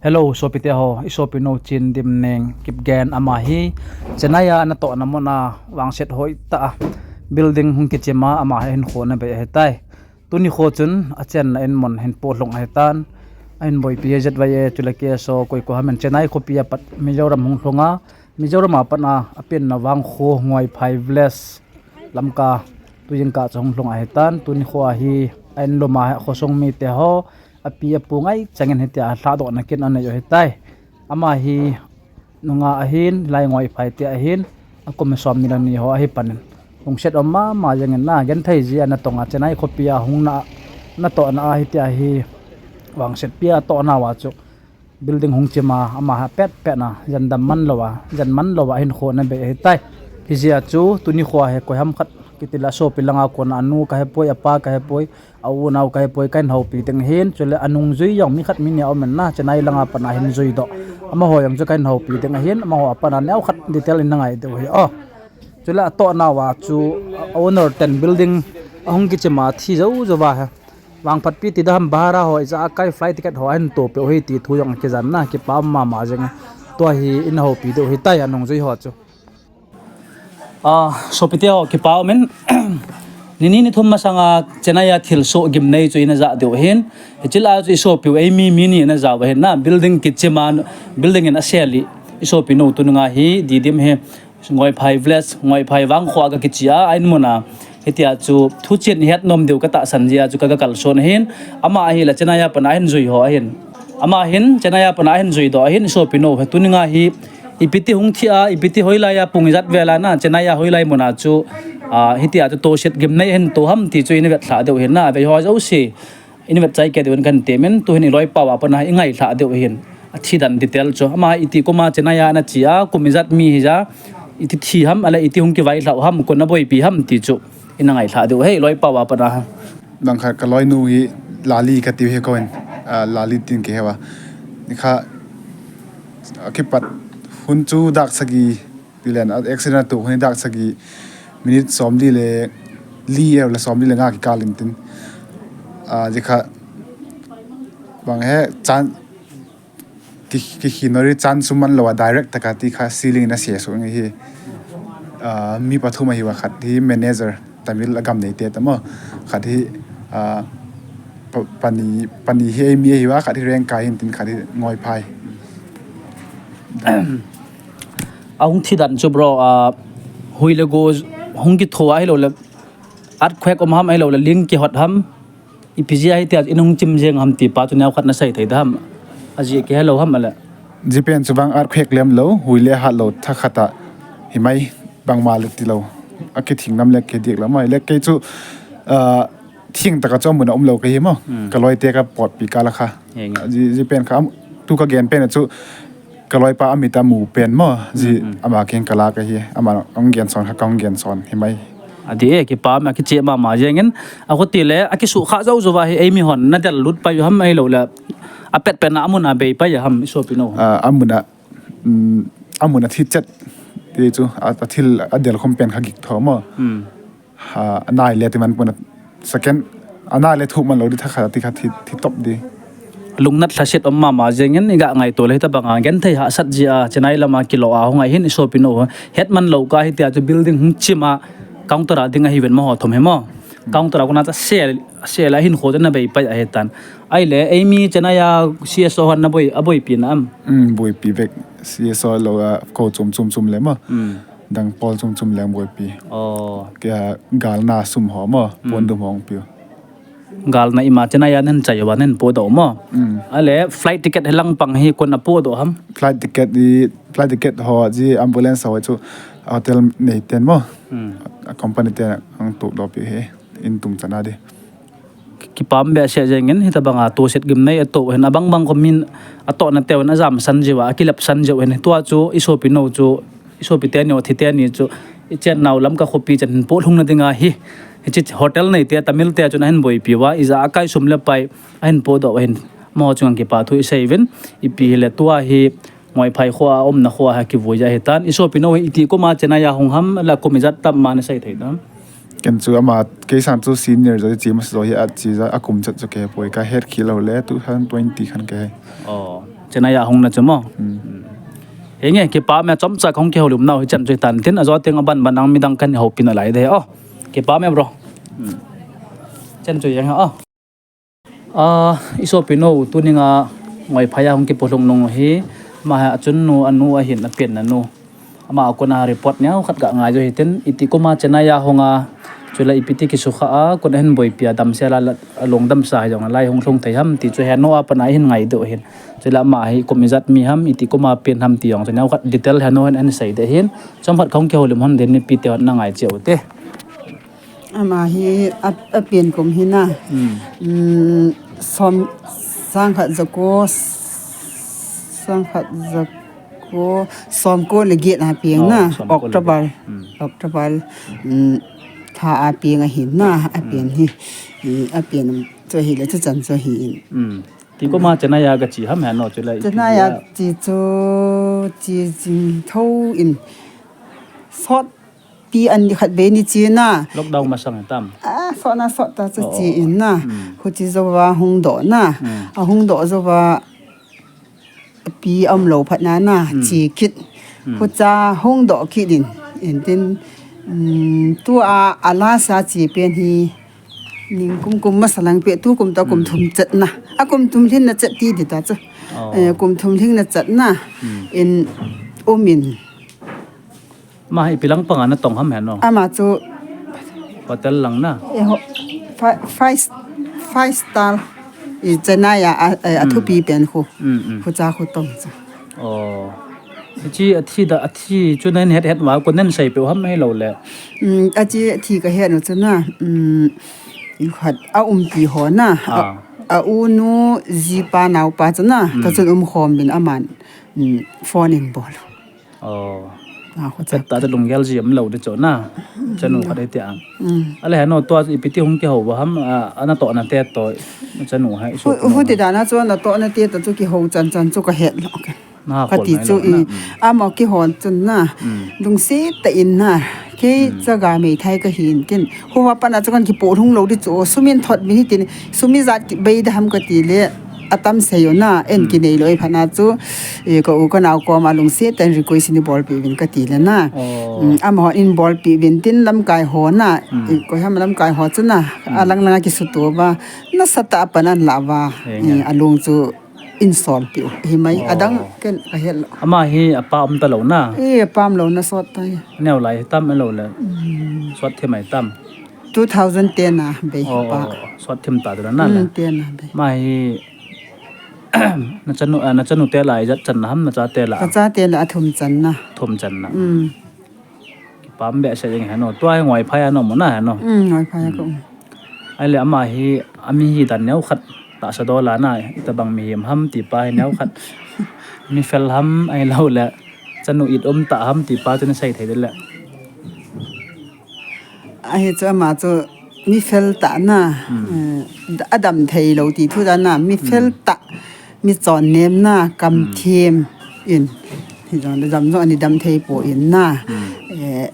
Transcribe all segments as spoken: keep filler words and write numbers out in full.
Hello, sopite ho, i sopi nu Chin Dimneng Kipgen ama hi Chennai a natohna muna vangset hoitah a building hung kichim a ama hi hinkho ana bei ahitai. Tuni kho chun achenna in mun hin pohlhung ahitan. Ahin boipi Z Y A chule K S O koi ko ham in Chennai khopi a pat Mizoram hung lhung a, Mizoram a pat a apenna vangkho Ngoiphai Village Lamka tujingkah chu hung lhung ahitan. Tuni kho a hi a in lum a khosung mite ho, api apu ngai changin hitia lhadohna kin anei u ahitai. Ama hi nunga ahin, lai Ngoiphai te ahin, akum somni le ni ho ahi panin. Lungset um mama jengin na, genthei jia natong a Chennai khopi a hung na, natohna a hitia hi vangset pia tohna uva chu building hung chim a, ama ha petpet na, jan dam man lou a, jan man lou a hinkho ana bei ahitai. Hijeh a chu tuni kho a hi koiham khat kiti le asopi langa kona anu kahepoi, apa kahepoi, a unau kahepoi, kahin houpi ding ahin, chule anungjui jong mi khat mi ni a um in na, Chennai langa pat a hin juidoh. Amaho jong chu kahin houpi ding ahin, amaho a pat a neokhat detail in na ngai diu ahi. O. Chule atohna uva chu, a, owner ten building ahung kichim a thi jou jou va he. Vangphatpi ti dam, bhara ho, ijat a kai, flight ticket ho ahin topeh u ahi ti thu jong akijan na, kipa um mama jeng e. Tua hi ina houpi diu ahitai anungjui ho chu. A, sopite ho, kipa um in. Ni ni ni thum masanga Chennai a thilsoh gimnei chu ina ja diu ahin. Hiche lai chu i sopiu eimi mi ni ana ja u ahin na, building kichim a, building in asel hi i sopi nu tununga hi Didim hi Ngoiphai Village, Ngoiphai vangkho a ga kichi a, a in mun a hitia chu thuchen het nom diu katahsan jeh a chu ka, ka kalson ahin. Ama ahile Chennai a pat a ahin jui ho ahin. Ama hin Chennai a pat a ahin juidoh ahin, i sopi nu hi tununga hi ipi ti hung thi a, ipi ti hoilai a pung ijat vel a na, Chennai a hoilai mun a chu, a, hitia chu toset gimnei ahin to ham ti chu ina vetlhah diu ahin na, vei ho jouse ina vetchai kit diu in kahin temin, tuhin i loipau a pat a i ngailhah diu ahin. Athi dan detail chu. Ama iti kum a Chennai a ana chi a, kum ijat mi hija, iti thi ham, ahile iti hung kivailhah u ham, koin aboipi ham ti chu ina ngailhah diu ahi, loipau a pat a. Dang khat ka loinu hi Lali katiu ahi koin, a, Lali tin kihe uva. Nikhat akipat hun chu dak sagi, tilen a accident atoh hun hi dak sagi minute somli le li, e, le somli le nga kikal in tin. A, jikhat bang he chan ki, ki, ki nori chan sum man lou a direct taka ti kha ceiling in ase suh nge hi. A, mi pathum ahi uva, khat hi manager, Tamil a gam neite tamo. Khat hi, a, pa, pani, pani hi eimi ahi uva, khat hi Rengkai hin tin, khat hi Ngoiphai. Ahung thi dan chu bro, a, hui le go hung kitho ahilou le earthquake um ham ahilou le ling kihot ham, ipi jeh a hitia in hung chim jeng ham ti pa chu neokhat na sei thei dam. Ajeh kihe lou ham ahile. Jipen chu bang earthquake lem lou, hui le hat lou, thakhat a himai bangma le tilou. Akithing nam le kidik lam ahile kei chu, a, thing taka chu amun a um lou kahi mo. Hmm. Ka loite ka potpi kal a kha. Henge. Ji, jipen kha am, tu ka gen pen chu ka loipa amit a mu pen mo. Ji, hmm, hmm, ama keng kala kahi. Ama hung gen son kha ka hung gen son himai. Adih e, kipa um e, akicheh mama jengin. Akhuti le, akisukha jou jou va hi eimi hon na del lut pai u ham ahilou le, apet pen a amun a bei pai a ham i sopi nu? A, amun a, um, amun a thi chet ti chu, a, athil adel khom pen kha gik tho mo. Hmm. Ha, anai le ti man pon a second, anai le thuh man lou di, thakhat a ti kha thi, thi top di. Lungnat lhaset um mama jengin i ga ngaito le hitabang a genthei hahsat jeh a Chennai lama kilo a hung a hin i sopi nu het man lou kah hitia chu building hung chim a counter a ding ahi ven amaho thum hi mo. Counter a kona chu asel, asel a hinkho chu ana bei pai ahitan. Ahile eimi Chennai a C S O hon na boi, aboipi na am? Um, boipi vek. C S O lou a ko chom chom chom le mo. Um. Dang pol chom chom leng boipi. Oh. Kei a galna sum ho mo, hmm, pon dum hong piu. Galna ima Chennai a nen chai uva nen podoh mo. Hmm. Ahile flight ticket hilang pang hi koin apodoh ham? Flight ticket hi, flight ticket ho ji ambulance ho chu hotel neiten mo. Hmm. A company ten ahung todoh piu hi, in tung chan a di. Kipa um behseh jengin, hitabang a toset gimnei atoh u hin, abang bang kho min atohna teu hin ajamsan jeh uva, akilapsan jeh u hin, tua chu i sopi nu chu, i sopi teni, athi teni chu i chennau Lamka khopi chan hin pohlhung na dinga hi, hiche hotel neite, Tamil te chun ahin boipi uva, ijat a kai sum le pai ahin podoh u hin, amaho chunga kipa thu i sei uvin, ipi hile tua hi, Ngoiphai kho a umna kho a kivui ja ahitan. I sopi nu hi iti kum a Chennai a hung ham, la kum ijat tam ma na sei thei tam? Ken chu ama, kei sang chu senior jo, chi masa jo hi achi ja, akum chet chu kei poi, ka het khel lou le, two thousand twenty khan kei. Oh. Chennai a hung na chu mo. Hmm. Henge, kipa me, chomcha kahung kihoulim nau hichan chu hitan tin, ajo teng aban ban ang midang kahin houpi nalai de o. Kipa me bro. Hmm. Chan chu jeng ha o. Ah, i sopi nu, tuninga Ngaiphai a hung kipolhung nung hi, ama hi achun nu, anu ahin, apenna nu. Ama a kona report neokhat kangai jo hitin, iti kuma Chennai a hung a, chule ipi ti kisukha a, kona hin boipi a, damsel a, alung damsa hi jong lai hung lhung thei ham ti chu heno a pat a hin ngai diu hin. Chule ama hi kum ijat mi ham, iti kuma pen ham ti jong chu neokhat detail heno hin ahin sei de hin. Chomkhat kahung kihoulim hon din mipi te hon na ngai cheu te. Ama hi a, apen kum hi na. Hmm. Hmm, som, sangkhat jako, sangkhat jako, somko le get a peng na. Oh, somko le get. October. Hmm. October. Hmm, tha a peng ahin na, apen hi. Hmm. Hmm, apen chu hile chu chan chu hi in. Hmm. Ti kuma Chennai a gachi ham heno chule ipi a. Chennai a chi chu, chi jing tho in. Sot pi an ni khat vei ni chi na. Lockdown masang tam. Ah, sot na sot ta chu chi in na. Oh, oh, oh. Hmm. Huchi jouva hung doh na. Hmm. Ahung doh jouva pi aum lou phat na na, hmm, chi kit. Hmm. Hucha hung doh kit in. In tin, um, tua a last a chi pen hi. Ningkum kum masa lang pe tu kum ta kum, hmm, thum chet na. A kum thum lhin na chet ti di ta chu. Oh. Eh, kum thum lhin na chet na. Hmm. In um in. Ama hi ipi lang panga natong ham heno? Ama chu hotel lang na. Eh, ho-, fi-, five, five star. I Chennai a, a, a, hmm, athupi pen khu. Hmm, hmm. Khucha khu tong chu. Oh. Chi athi da, athi chu nahin het het ma ko nen sei pe ham hilou le. Hmm, achi athi kahet nu chu na. Hmm, i khat aumpi ho na. Ah. A, a u nu jipa naopa chu na. Hmm. Ta chun um khom bin aman. Hmm, phone in bol. Oh. A, khu ta, ta lunggel ji umlou di chu na. Chanu khat ahi tia. Mm. Ale heno tua ipi ti hung kihou va ham, a, anatohna te to chanu hai so. Hu, hu ti dan a chu anatohna te to chu kihou chan chan chu kahet lou. Kati chu i, mm, ama kihou chun na. Mm. Lungset tah in na. Kei, mm, chaga meithai kahin tin. Hu va pat na chu kan kipolhung lou di chu. Sum in thot bin hitin. Sum ijat bei da ham kati le. Atam sei u na, en, mm, kinei lou i phat na chu, e, ka u ka nao koma lungset tah in request in bolpi uvin kati le na. Oh. Mm, amahon in bolpi uvin tin lamkai ho na, mm, e, koi ham lamkai ho chu na, mm, alang lang a kisuto uva, nasatah a pan ahin la uva, e, alung chu in solpi u. Hi mai, oh, adang ken kahet lou. Ama hi apa um talou na? E, apa um lou na sot tai. Neo lai tam lou le. Mm. Sot thim mai tam. Two thousand ten a bei, oh, pa. Oh, oh, sot thim ta tu na le. Mm, ten a bei. Ama hi Na chanu, ah, na chanu te lah ijat channa ham, na chate lah? Ka chate lah athum channa. Thum channa. Mm. Kipah behseh jeng heno. Tua hi Ngaiphai a na um na heno. Mm, Ngaiphai a ka um. Ahile ama hi, ami hi dan neo khat tahsa dola na, itobang mihem ham ti pa hi neo khat. Mi fel ham ahilou le. Chanu it um tah ham ti pa chu na sei thei ding le. Ahi chu ama chu mi fel tah na, mm, eh, adam thei lou ti thu dan na, mi fel, mm, tah, mi chon nem na, kam, mm, thim in. Hijong le dam jong ani dam thei poi na. Mm. Eh,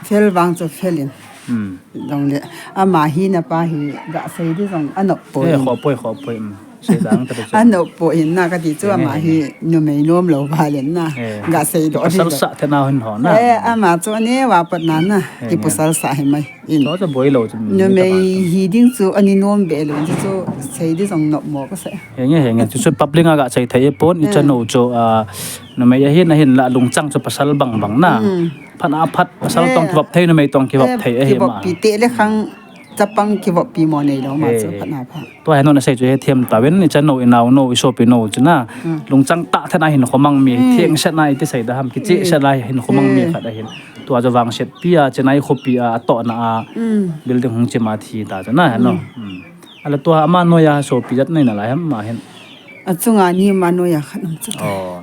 fel vang chu fel in. Mm. Jong le ama hina pa hi ga sei di jong anop poi. Eh, kho poi, kho poi, mm. Sei dang ta chu. Anop poi na kati chu, eh, ama hi numei nom lou val in na. Eh. Ga sei doh di. Pasal sah thei na hin ho na. Eh, ama chu ani va pat na na. Eh, ki pasal sah hi mai in. Chu chu boi lou chu. Numei hi ding chu ani nom be lou chu, chu sei di jong nop mo ka sei. Henge, henge. Chu chu public a ga sei thei pon, i, eh, chanu chu, ah, numei ahin, ahin la lungchang chu pasal bang bang na. Mm. Phat a phat pasal, eh, tong kivop thei, numei tong kivop, eh, thei ahi ma. Kivop pi te le khang. Chapang kivop pi mo nei lou ma chu, eh, phat na pha. Tua hi nona sei chu hi thiam tauvin, i chanu, i naonu, i sopi nu chu na. Hmm. Lungchang tah thei na hin khomang mi, hmm, theng set na i ti sei da ham, kicheh set na hin khomang mi, eh, khat ahin. Tua chu vangset pi a, Chennai khopi a, atoh na a, hmm, building hung chim a thi ta chu na, heno. Hmm. Hmm. Ahile tua ama noiya sopi jat nei nalai ham ma hin. Achunga ni ma noiya khat um chu ta. Oh.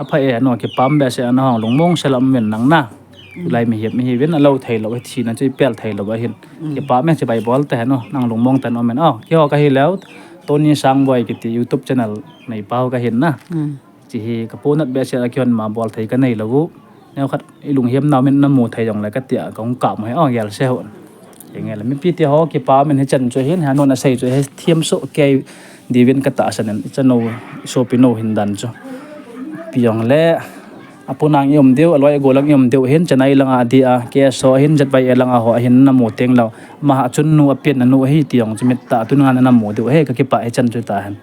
Apha e, ano, kipah behseh, ana hung lungmong sel a um uvin nang na. Mm. Tulai mihem, mihem in alou thei lou, thina chu ipel thei lou ahin. Mm. Kipah e, chibai bol te, ano, nang lungmong tah in um in. Oh, keiho kahi leh, Tony Sangboi kiti YouTube channel neipa ho kahin na. Mm. Chi hi kapunat behseh a kihon ma bol thei kanei lou u. Neo khat i lunghem nau min na mu thei jong le katia kahung kap mo hi, oh, gel se ho. Henge le mipi te ho kipah min hichan chu hin, hano na sei chu hi thiam soh kei Divin katahsan in, ichanou, isopi nou hin dan chu. Ipi jongle, apunang ium diu, aloi agol lang ium diu hin, Chennai langa dia, K S ho hin, Z Y A langa ho hin, namu teng lou. Maha chun nu apen nanu ahi ti jong chu mittah tun ngan namu diu ahi, kakipah hichan chu tahen.